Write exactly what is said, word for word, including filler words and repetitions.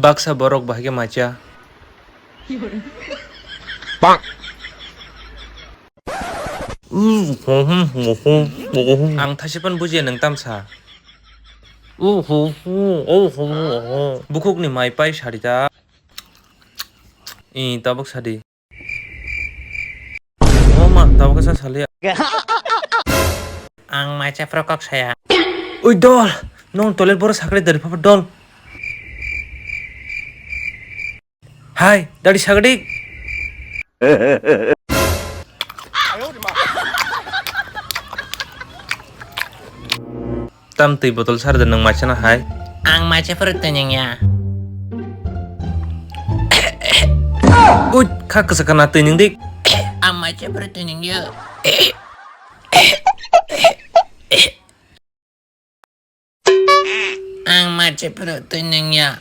Baksa borok bahai khe macha. Ang thasipan bujiya nwng tamsa. Bukhukni mai pai sari ta. I tabuk sadi. O ma, tabuk sa saliya. Ang mai chepro kok saya. Ui dol, nong toilet boro sakri dari papa dol. Hai, dari sagadi. Tam twi botol sar de nwng maisano hai. Ang maise phuru twi nwng ya. Ui, kha kwsa khana twi nwng dik. Ang maise phuru twi nwng ya. Ang maise phuru twi nwng ya.